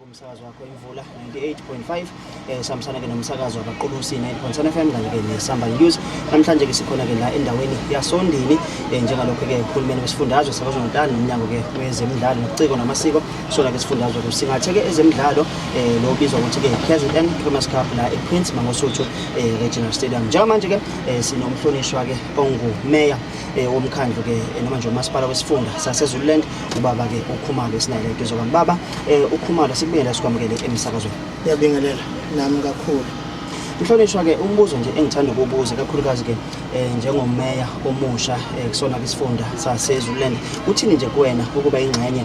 Umsakazo wakho Imvula 98.5, sihambisana ke nomsakazo wabaQulusi 9.7 FM kanye ke neSamba News. Namhlanje ke sikhona ke la endaweni yasoNdini, njengalokho ke uhulumeni wesifundazwe saKwaZulu-Natal nomnyango ke wezemidlalo nobuciko namasiko sona ke sifundazwe kusingathe ke ezemidlalo, lo bizwa ukuthi ke KZN Premier's Cup la ePrince Mangosuthu Regional Stadium. Njengamanje ke sinomhlonishwa ke ongumeya womkhandlu ke, noma nje umasipala wesifunda saseZululand, ubaba ke uKhumalo esinaye eduze kwami. Baba uKhumalo, sikubingelela, sikwamukele emsakazweni. Ngiyabingelela nami kakhulu. Mhlonishwa ke, umbuzo nje engithanda ukubuza kakhulukazi ke njengomeya omusha kusona ke isifunda saseZululand, uthini nje kuwena ukuba ingxenye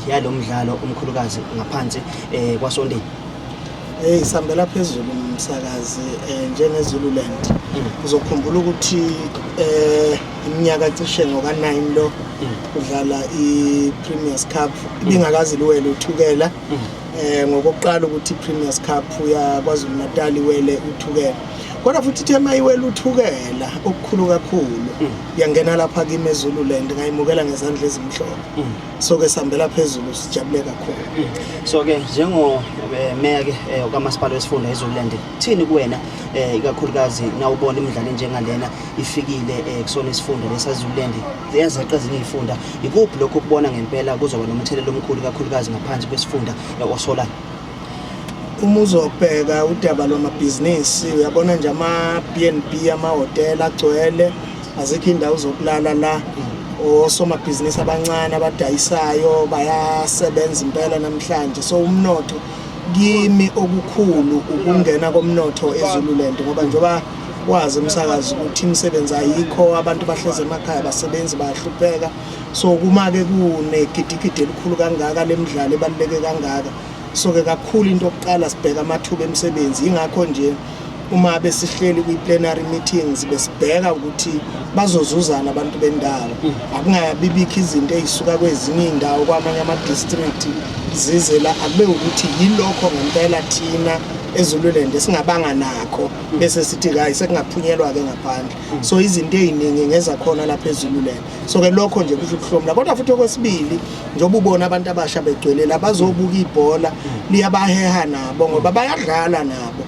yalo mdlalo omkhulukazi ngaphansi kwasoNdini? Hey, sambela phezulu umsakazi, njengeZululand. Uzokhumbula ukuthi iminyaka cishe ngoka9 lo udlala iPremier's Cup ibingakazi liwele uThukela. Ngokokuqala ukuthi iPremier's Cup ya KwaZulu Natal iwele uThukela. Kodwa futhi ithe mayiwele uThukela okukhulu kakhulu yangena lapha kimi eZululand, ngayimukela ngezandla ezimhlophe. So ke sihambela phezulu, sijabule kakhulu. So ke njengo meya ke kamasipala wesifunda eZululand, thini kuwena, ikakhulukazi nawubona imidlalo enjengalena ifikile kusona isifunda lesaZululand, yazeqa ezinye izifunda, ikuphi lokho ukubona ngempela kuzoba nomthelela omkhulu kakhulukazi ngaphansi kwesifunda osolayo? Uma uzobheka udaba lwamabhizinisi, uyabona nje ama-B&B, amahhotela agcwele, azikho indawo zokulala la. Osomabhizinisi abancane abadayisayo bayasebenza impela namhlanje. So umnotho kimi, okukhulu ukungena komnotho eZululand, ngoba njengoba wazi umsakazi ukuthi imisebenzi ayikho, abantu bahlezi emakhaya, abasebenzi, bayahlupheka. So kuma-ke kunegidigidi elikhulu kangaka lemidlalo ebaluleke kangaka, so ke kakhulu into yokuqala sibheka amathuba emisebenzi. Ingakho nje uma besihleli kwi-plenary meetings besibheka ukuthi bazozuzana abantu bendawo, akungabibikho izinto ey'suka kwezinye iy'ndawo, kwamanye ama-district zize la. Akube ukuthi yilokho ngempela thina eZululand esingabanga nakho, bese sithi hayi, sekungaphunyelwa-ke ngaphandle. So izinto ey'ningi ngezakhona lapha eZululand, so ke lokho nje kusho ukuhlomula. Kodwa futhi okwesibili, njengoba ubona abantu abasha begcwele la bazobuka ibhola, liyabaheha nabo ngoba bayadlala nabo.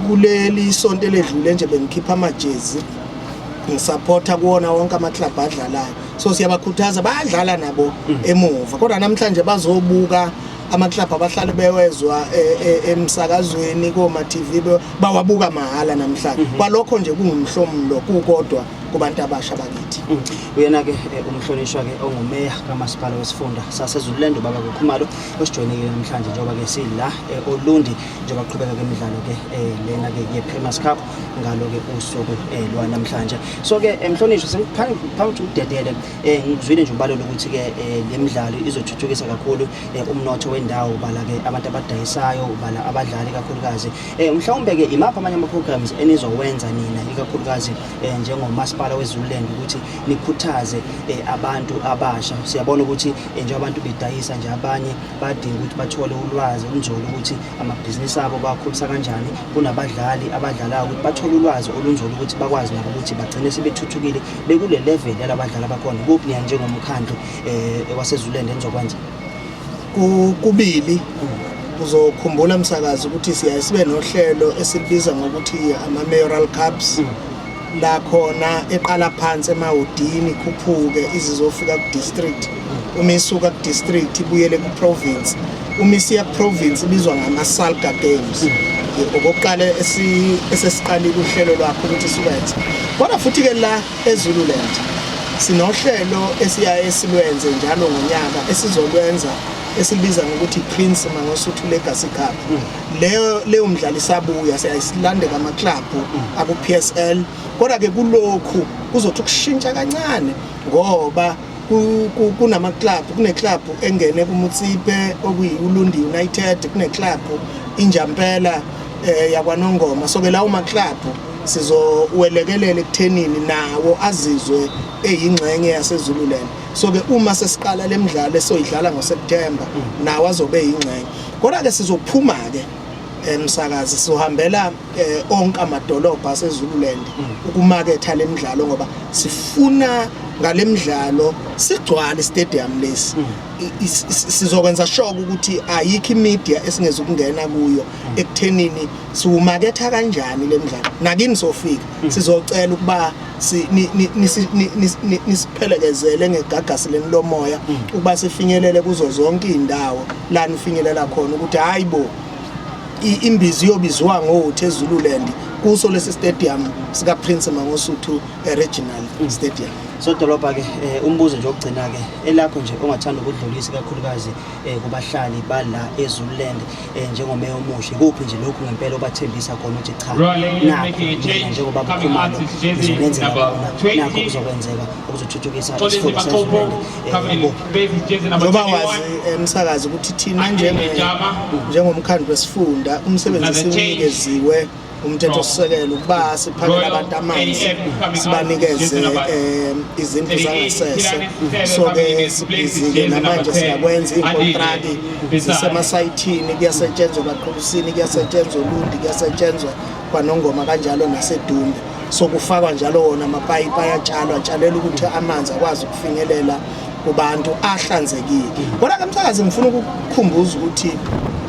Kuleli sonto eledlule nje bengikhipha amajezi ngisupporta kuwona wonke ama-club adlalayo, so siyabakhuthaza, bayadlala nabo emuva. Kodwa namhlanje bazobuka ama-club abahlale bewezwa emsakazweni koma-TV, bawabuka mahhala namhlanje. Kwalokho nje kungumhlomulo kukodwa kubantu abasha bakithi. Uyena-ke umhlonishwa-ke ongumeya kamasipala wesifunda saseZululand, ubaba kuKhumalo, osijoyinekile namhlanje njengoba-ke sila Olundi, njengoba kuqhubeka-ke imidlalo-ke lena-ke ye-Premier's Cup ngalo-ke usuku lwanamhlanje. So-ke mhlonishwa, phambi ukuthi udedele, ngizwile nje ubalula ukuthi-ke le midlalo izothuthukisa kakhulu umnotho wendawo, ubala-ke abantu abadayisayo, ubala abadlali kakhulukazi. Mhlawumbe-ke imaphi amanye ama-programs enizowenza nina ikakhulukazi njengomasipala weZululand ukuthi nikhuthaze abantu abasha? Siyabona ukuthi njengoba abantu bedayisa nje, abanye badinga ukuthi bathole ulwazi olunzulu ukuthi amabhizinisi abo bawakhulisa kanjani. Kunabadlali abadlalayo, ukuthi bathole ulwazi olunzulu ukuthi bakwazi nabo ukuthi bagcine sebethuthukile bekule level yalabadlali abakhona. Kuphi niya njengomkhandlu waseZululand enizokwenza? Kubili. Uzokhumbula msakazi ukuthi siyaye sibe nohlelo esilibiza ngokuthi ama-mayoral cups, la khona eqala phansi emawodini, ikhuphuke izizofika ku-district. Uma isuka ku-district ibuyele ku-province. Uma isiya ku-province ibizwa ngama-Salga Games. Okokuqala esesiqalile uhlelo lwakho ukuthi silwenze. Kodwa futhi-ke la eZululand sinohlelo esiyaye silwenze njalo ngonyaka, esizolwenza, esilibiza ngokuthi Prince Mangosuthu Legacy Cup. Leyo mdlalo isabuya, siyayisilande ama-club aku-PSL. Kodwa ke kulokhu kuzothi ukushintsha kancane ngoba kunama-club, kune-club engene kuMotsepe okuyi-Ulundi United, kune-club iNjampela yakwaNongoma. So ke lawo ma-club sizowelekelela ekuthenini nawo azizwe eyingxenye yaseZululand. So ke uma sesiqala le midlalo esoyidlala ngoSeptember, nawo azobe eyingxenye. Kodwa ke sizophuma ke Emsakazi sizohambela onke amadolobha aseZululand ukumaketha lemidlalo, ngoba sifuna ngalemidlalo sigcwale stadium lesi. Sizokwenza sure ukuthi ayikho imedia esingeze ukungena kuyo ekuthenini siwumaketha kanjani lemidlalo. Nakini sofika sizocela ukuba nisiphelekezele ngegagasi leni lomoya ukuba sifinyelele kuzo zonke izindawo la nifinyelela khona, ukuthi hayibo, imbizo iyobizwa ngothi eZululand kuso lesi stadium sika Prince Mangosuthu Regional Stadium. Sodolobha ke, umbuzo nje okugcina ke elakho nje ongathanda ukudlulisa kakhulukazi kubahlali bala eZululand, njengomeya omusha, ikuphi nje lokhu ngempela obathembisa khona ukuthi cha, nakho mina njengoba Khumalo ngizonenzela khona, nakho kuzokwenzeka ukuzothuthukisa isifunda seZululand, ikuphi? Njengoba wazi, emsakazi, ukuthi thina njengomkhandlu wesifunda umsebenzi esiwnikeziwe umthetho sisekelo ukuba siphakele abantu amanzi, sibanikeze izindlu zangasese. So ke sibhizi-ke namanje, siyakwenza, iy'kontraki zisemasayithini, kuyasetshenzwa kaQulusini, kuyasetshenzwa Olundi, kuyasetshenzwa kwaNongoma, kanjalo naseDumbe. So kufakwa njalo wona amapayipi, ayatshalwa, atshalela ukuthi amanzi akwazi ukufinyelela kubantu ahlanzekile. Kodwa-ke msakazi, ngifuna ukukukhumbuza ukuthi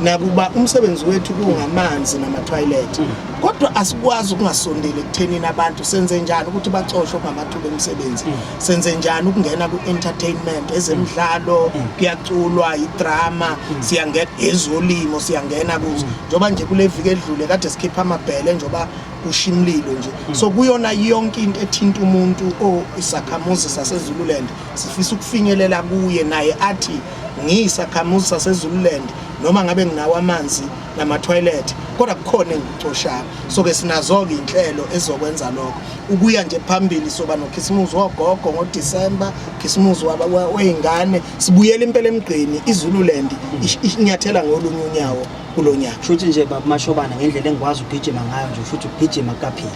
nakuba umsebenzi wethu kungamanzi nama-toilet, kodwa asikwazi ukungasondeli ekuthenini abantu senze njani ukuthi bacoshwe kungamathuba emisebenzi, senze njani ukungena ku-entertainment, ezemidlalo, kuyaculwa, idrama, siyangena ezolimo, siyangena kuzo, njengoba nje kule viki edlule kade sikhipha amabhele njengoba kusha imililo nje. So kuyona yonke into ethinta umuntu o isakhamuzi saseZululand, sifisa ukufinyelela kuye naye athi ngiyisakhamuzi saseZululand, noma ngabe nginawo amanzi nama-toilet, kodwa kukhona engikucoshayo. So ke sinazo-ke iy'nhlelo ezizokwenza lokho. Ukuya nje phambili, soba nokhisimuzi wogogo ngoDisemba, khisimuzi wey'ngane, sibuyela impela emgqeni. IZululand inyathela ngolunye unyawo kulo nyaka. Shuthi nje baba Mashobana, ngendlela engikwazi ukugijima ngayo nje, futhi ukugijima kukaphili.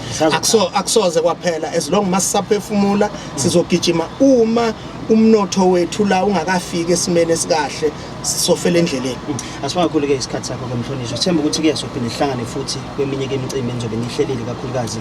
Akusoze kwaphela. As long masisaphefumula sizogijima. Uma umnotho wethu la ungakafiki esimeni esikahle, sisofela endleleni. Asibonga kakhulu-ke isikhathi sakho-ke mhlonishwa. Sithemba ukuthi-ke sophinde sihlangane futhi kweminye-ke imicimbi enizobe nihlelile, kakhulukazi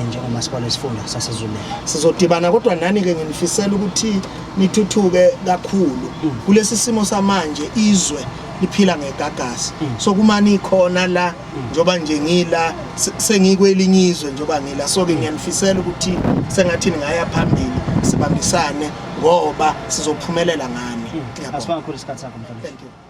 njengomasipala wesifunda saseZululand. Sizodibana, kodwa nani-ke nginifisela ukuthi nithuthuke kakhulu kulesi simo samanje. Izwe liphila ngegagasi, so kuma nikhona la, njengoba nje ngila sengikwelinye izwe njengoba ngila, so ke ngiyanifisela ukuthi sengathi ningaya phambili, sibambisane ngoba sizophumelela ngani. Ngiyabonga. Asibonga kakhulu isikhathi sakho mhlonishwa. Thank you.